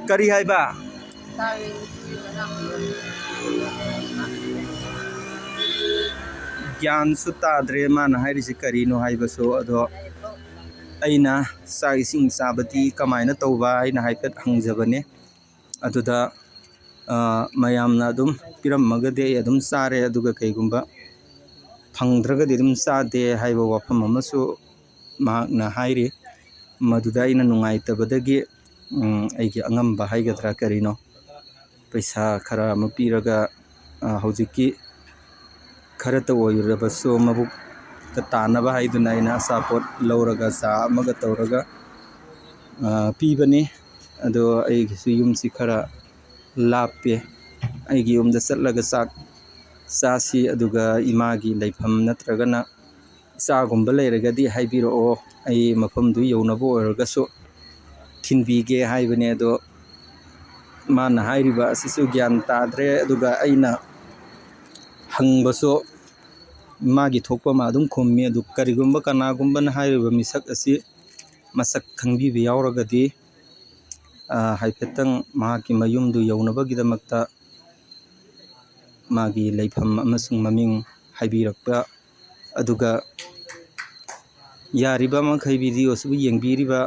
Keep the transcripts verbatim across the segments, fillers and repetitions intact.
ꯀꯔꯤ ꯍꯥꯏꯕ? ꯒ꯭ꯌꯥꯟꯁꯨ ꯇꯥꯗ꯭ꯔꯦ ꯃꯥꯅ ꯍꯥꯏꯔꯤꯁꯦ ꯀꯔꯤꯅꯣ ꯍꯥꯏꯕꯁꯨ꯫ ꯑꯗꯣ ꯑꯩꯅ ꯆꯥꯛ ꯏꯁꯤꯡ ꯆꯥꯕꯗꯤ ꯀꯃꯥꯏꯅ ꯇꯧꯕ ꯍꯥꯏꯅ ꯍꯥꯏꯐꯦꯠ ꯍꯪꯖꯕꯅꯦ꯫ ꯑꯗꯨꯗ, ꯑ, ꯃꯌꯥꯝꯅ ꯑꯗꯨꯝ ꯄꯤꯔꯝꯃꯒꯗꯤ ꯑꯩ ꯑꯗꯨꯝ ꯆꯥꯔꯦ, ꯑꯗꯨꯒ ꯀꯩꯒꯨꯝꯕ ꯐꯪꯗ꯭ꯔꯒꯗꯤ ꯑꯗꯨꯝ ꯆꯥꯗꯦ ꯍꯥꯏꯕ ꯋꯥꯐꯝ ꯑꯃꯁꯨ ꯃꯍꯥꯛꯅ ꯍꯥꯏꯔꯤ꯫ ꯃꯗꯨꯗ ꯑꯩꯅ ꯅꯨꯡꯉꯥꯏꯇꯕꯗꯒꯤ, ꯎꯝ, ꯑꯩꯒꯤ ꯑꯉꯝꯕ ꯍꯥꯏꯒꯗ꯭ꯔꯥ ꯀꯔꯤꯅꯣ, ꯄꯩꯁꯥ ꯈꯔ ꯑꯃ ꯄꯤꯔꯒ, ꯑ, ꯍꯧꯖꯤꯛꯀꯤ ꯈꯔꯇ ꯑꯣꯏꯔꯕꯁꯨ ꯃꯕꯨꯛꯇ ꯇꯥꯅꯕ ꯍꯥꯏꯗꯨꯅ ꯑꯩꯅ ꯑꯆꯥꯄꯣꯠ ꯂꯧꯔꯒ ꯆꯥ ꯑꯃꯒ ꯇꯧꯔꯒ, ꯑ, ꯄꯤꯕꯅꯤ꯫ ꯑꯗꯣ ꯑꯩꯒꯤꯁꯨ ꯌꯨꯝꯁꯤ ꯈꯔ ꯂꯥꯞꯄꯦ꯫ ꯑꯩꯒꯤ ꯌꯨꯝꯗ ꯆꯠꯂꯒ ꯆꯥꯛ ꯆꯥꯁꯤ, ꯑꯗꯨꯒ ꯏꯃꯥꯒꯤ ꯂꯩꯐꯝ ꯅꯠꯇ꯭ꯔꯒꯅ ꯏꯆꯥꯒꯨꯝꯕ ꯂꯩꯔꯒꯗꯤ ꯍꯥꯏꯕꯤꯔꯛꯑꯣ, ꯑꯩ ꯃꯐꯝꯗꯨ ꯌꯧꯅꯕ ꯑꯣꯏꯔꯒꯁꯨ ꯊꯤꯟꯕꯤꯒꯦ ꯍꯥꯏꯕꯅꯦ꯫ ꯑꯗꯣ ꯃꯥꯅ ꯍꯥꯏꯔꯤꯕ ꯑꯁꯤꯁꯨ ꯒ꯭ꯌꯥꯟ ꯇꯥꯗ꯭ꯔꯦ꯫ ꯑꯗꯨꯒ ꯑꯩꯅ ꯍꯪꯕꯁꯨ ꯃꯥꯒꯤ ꯊꯣꯛꯄ ꯑꯃ ꯑꯗꯨꯝ ꯈꯨꯝꯃꯤ꯫ ꯑꯗꯨ ꯀꯔꯤꯒꯨꯝꯕ ꯀꯅꯥꯒꯨꯝꯕꯅ ꯍꯥꯏꯔꯤꯕ ꯃꯤꯁꯛ ꯑꯁꯤ ꯃꯁꯛ ꯈꯪꯕꯤꯕ ꯌꯥꯎꯔꯒꯗꯤ, ꯑ, ꯍꯥꯏꯐꯦꯠꯇꯪ ꯃꯍꯥꯛꯀꯤ ꯃꯌꯨꯝꯗꯨ ꯌꯧꯅꯕꯒꯤꯗꯃꯛꯇ ꯃꯥꯒꯤ ꯂꯩꯐꯝ ꯑꯃꯁꯨꯡ ꯃꯃꯤꯡ ꯍꯥꯏꯕꯤꯔꯛꯄ, ꯑꯗꯨꯒ ꯌꯥꯔꯤꯕ ꯃꯈꯩ ꯚꯤꯗꯤꯑꯣꯁꯤꯕꯨ ꯌꯦꯡꯕꯤꯔꯤꯕ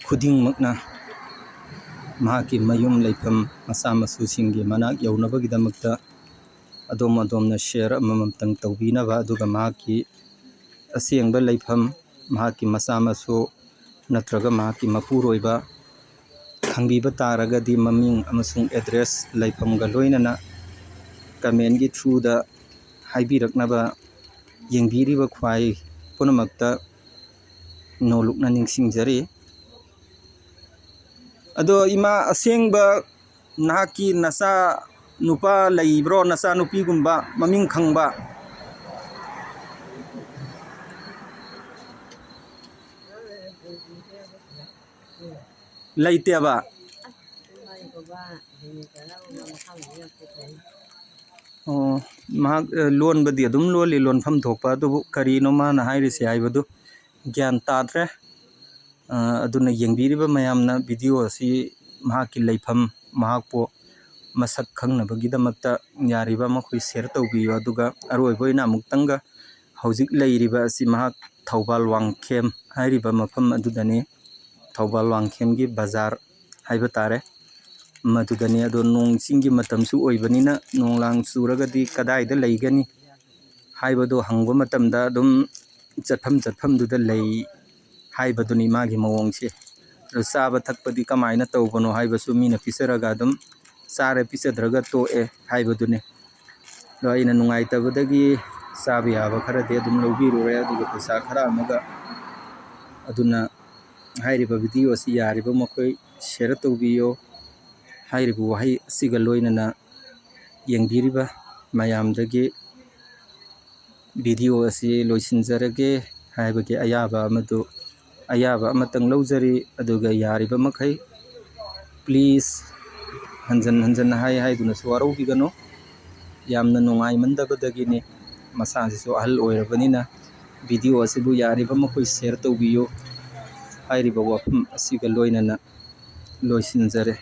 ꯈꯨꯗꯤꯡꯃꯛꯅ ꯃꯍꯥꯛꯀꯤ ꯃꯌꯨꯝ ꯂꯩꯐꯝ ꯃꯆꯥ ꯃꯁꯨꯁꯤꯡꯒꯤ ꯃꯅꯥꯛ ꯌꯧꯅꯕꯒꯤꯗꯃꯛꯇ ꯑꯗꯣꯝ ꯑꯗꯣꯝꯅ ꯁꯤꯌꯔ ꯑꯃꯃꯝꯇꯪ ꯇꯧꯕꯤꯅꯕ, ꯑꯗꯨꯒ ꯃꯍꯥꯛꯀꯤ ꯑꯁꯦꯡꯕ ꯂꯩꯐꯝ, ꯃꯍꯥꯛꯀꯤ ꯃꯆꯥ ꯃꯁꯨ ꯅꯠꯇ꯭ꯔꯒ ꯃꯍꯥꯛꯀꯤ ꯃꯄꯨꯔꯣꯏꯕ ꯈꯪꯕꯤꯕ ꯇꯥꯔꯒꯗꯤ ꯃꯃꯤꯡ ꯑꯃꯁꯨꯡ ꯑꯦꯗ꯭ꯔꯦꯁ, ꯂꯩꯐꯝꯒ ꯂꯣꯏꯅꯅ ꯀꯃꯦꯟꯒꯤ ꯊ꯭ꯔꯨꯗ ꯍꯥꯏꯕꯤꯔꯛꯅꯕ ꯌꯦꯡꯕꯤꯔꯤꯕ ꯈ꯭ꯋꯥꯏ ꯄꯨꯝꯅꯃꯛꯇ ꯅꯣꯂꯨꯛꯅ ꯅꯤꯡꯁꯤꯡꯖꯔꯤ꯫ ꯑꯗꯣ ꯏꯃꯥ, ꯑꯁꯦꯡꯕ ꯅꯍꯥꯛꯀꯤ ꯅꯆꯥ ꯅꯨꯄꯥ ꯂꯩꯕ꯭ꯔꯣ, ꯅꯆꯥ ꯅꯨꯄꯤꯒꯨꯝꯕ ꯃꯃꯤꯡ ꯈꯪꯕ? ꯂꯩꯇꯦꯕ? ꯑꯣ, ꯃꯍꯥꯛ, ꯑ, ꯂꯣꯟꯕꯗꯤ ꯑꯗꯨꯝ ꯂꯣꯜꯂꯤ, ꯂꯣꯟꯐꯝ ꯊꯣꯛꯄ, ꯑꯗꯨꯕꯨ ꯀꯔꯤꯅꯣ ꯃꯥꯅ ꯍꯥꯏꯔꯤꯁꯦ ꯍꯥꯏꯕꯗꯨ ꯒ꯭ꯌꯥꯟ ꯇꯥꯗ꯭ꯔꯦ꯫ ꯑ, ꯑꯗꯨꯅ ꯌꯦꯡꯕꯤꯔꯤꯕ ꯃꯌꯥꯝꯅ video ꯑꯁꯤ ꯃꯍꯥꯛꯀꯤ ꯂꯩꯐꯝ, ꯃꯍꯥꯛꯄꯨ ꯃꯁꯛ ꯈꯪꯅꯕꯒꯤꯗꯃꯛꯇ ꯌꯥꯔꯤꯕ ꯃꯈꯩ share ꯇꯧꯕꯤꯌꯨ꯫ ꯑꯗꯨꯒ ꯑꯔꯣꯏꯕ ꯑꯣꯏꯅ ꯑꯃꯨꯛꯇꯪꯒ ꯍꯧꯖꯤꯛ ꯂꯩꯔꯤꯕ ꯑꯁꯤ ꯃꯍꯥꯛ ꯊꯧꯕꯥꯜ ꯋꯥꯡꯈꯦꯝ ꯍꯥꯏꯔꯤꯕ ꯃꯐꯝ ꯑꯗꯨꯗꯅꯤ꯫ ꯊꯧꯕꯥꯜ ꯋꯥꯡꯈꯦꯝꯒꯤ ꯕꯖꯥꯔ ꯍꯥꯏꯕ ꯇꯥꯔꯦ, ꯃꯗꯨꯗꯅꯤ꯫ ꯑꯗꯣ ꯅꯣꯡ ꯆꯤꯡꯒꯤ ꯃꯇꯝꯁꯨ ꯑꯣꯏꯕꯅꯤꯅ ꯅꯣꯡ ꯂꯥꯡ ꯆꯨꯔꯒꯗꯤ ꯀꯗꯥꯏꯗ ꯂꯩꯒꯅꯤ ꯍꯥꯏꯕꯗꯨ ꯍꯪꯕ ꯃꯇꯝꯗ ꯑꯗꯨꯝ ꯆꯠꯐꯝ ꯆꯠꯐꯝꯗꯨꯗ ꯂꯩ ꯍꯥꯏꯕꯗꯨꯅꯤ ꯃꯥꯒꯤ ꯃꯑꯣꯡꯁꯦ꯫ ꯑꯗꯣ ꯆꯥꯕ ꯊꯛꯄꯗꯤ ꯀꯃꯥꯏꯅ ꯇꯧꯕꯅꯣ ꯍꯥꯏꯕꯁꯨ ꯃꯤꯅ ꯄꯤꯖꯔꯒ ꯑꯗꯨꯝ ꯆꯥꯔꯦ, ꯄꯤꯖꯗ꯭ꯔꯒ ꯇꯣꯛꯑꯦ ꯍꯥꯏꯕꯗꯨꯅꯤ꯫ ꯑꯗꯣ ꯑꯩꯅ ꯅꯨꯡꯉꯥꯏꯇꯕꯗꯒꯤ ꯆꯥꯕ ꯌꯥꯕ ꯈꯔꯗꯤ ꯑꯗꯨꯝ ꯂꯧꯕꯤꯔꯨꯔꯦ, ꯑꯗꯨꯒ ꯄꯩꯁꯥ ꯈꯔ ꯑꯃꯒ꯫ ꯑꯗꯨꯅ ꯍꯥꯏꯔꯤꯕ video ꯑꯁꯤ ꯌꯥꯔꯤꯕ ꯃꯈꯩ share ꯇꯧꯕꯤꯌꯣ꯫ ꯍꯥꯏꯔꯤꯕ ꯋꯥꯍꯩ ꯑꯁꯤꯒ ꯂꯣꯏꯅꯅ ꯌꯦꯡꯕꯤꯔꯤꯕ ꯃꯌꯥꯝꯗꯒꯤ video ꯑꯁꯤ ꯂꯣꯏꯁꯤꯟꯖꯔꯒꯦ ꯍꯥꯏꯕꯒꯤ ꯑꯌꯥꯕ ꯑꯃꯗꯨ, ꯑꯌꯥꯕ ꯑꯃꯇꯪ ꯂꯧꯖꯔꯤ꯫ ꯑꯗꯨꯒ ꯌꯥꯔꯤꯕ ꯃꯈꯩ please, ꯍꯟꯖꯟ ꯍꯟꯖꯟꯅ ꯍꯥꯏ ꯍꯥꯏꯗꯨꯅꯁꯨ ꯋꯥꯔꯧꯕꯤꯒꯅꯨ꯫ ꯌꯥꯝꯅ ꯅꯨꯡꯉꯥꯏꯃꯟꯗꯕꯗꯒꯤꯅꯤ꯫ ꯃꯁꯥꯁꯤꯁꯨ ꯑꯍꯜ ꯑꯣꯏꯔꯕꯅꯤꯅ video ꯑꯁꯤꯕꯨ ꯌꯥꯔꯤꯕ ꯃꯈꯩ share ꯇꯧꯕꯤꯌꯨ꯫ ꯍꯥꯏꯔꯤꯕ ꯋꯥꯐꯝ ꯑꯁꯤꯒ ꯂꯣꯏꯅꯅ ꯂꯣꯏꯁꯤꯟꯖꯔꯦ꯫